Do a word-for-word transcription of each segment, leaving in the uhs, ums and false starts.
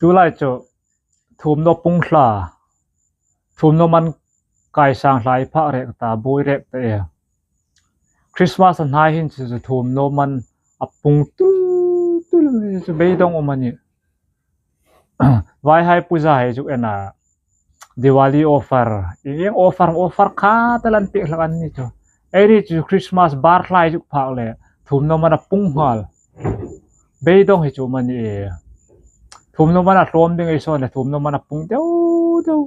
Tulai chu thumnaw pung hla, thumnaw man kaisang hla ei phak rek ta, buoi rek ta e. Christmas a hnai hin chu chu thumnaw man a pung tul tul chu beidong um a nih. Vaihai puja hei chu en a, Diwali offer, ieng offer, offer kha ta lan pek hlak an ni chu. Eini chu Christmas bar hla ei chu phak le thumnaw man a pung nghal. Beidong hi chu um a nih. Thumnaw man a hlawm ding ei sawn le thumnaw man a pung deu deu.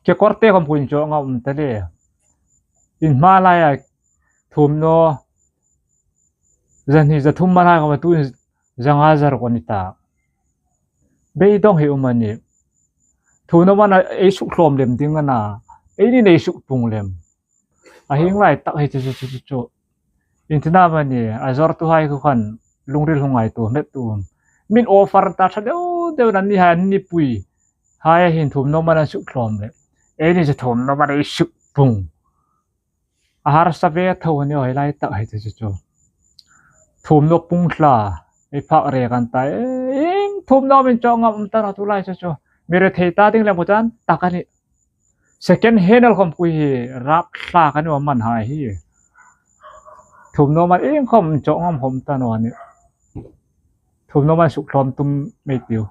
Kekawr te khawm khuin chaw ngam um ta le. In hma laia thumnaw zahni zathum hma lai khawm a, tuin zanga zaruk a ni ta. Beidong hi um a nih. Thumnaw man a ei suk hlawm lem ding a na, eini ei suk pung lem. A hieng lai tak hi chu chu chu chu chu. In tina mani a zawrtuhai khu khan lungril hung ngaituo hmet tu um. Min offer ta ṭha deu deu an ni hai, an ni pui. Hai a hin thumnaw man an suk hlawm le. Eini chu thumnaw man ei suk pung. A harsa ve tho a ni aw, hi lai tak hi chu chu chu. Thumnaw pung hla ei phak rek an ta. Ieng thumnaw min chaw ngam um ta naw tulai chu chu. Mi rethei ta ding le mu chan tak a nih. Second hand el khawm khui hi rap hla ka ni aw man hai hi. Thumnaw man ieng khawm chaw ngam khawm ta naw a nih. Thumnaw man suk hlawm tum mei tiu.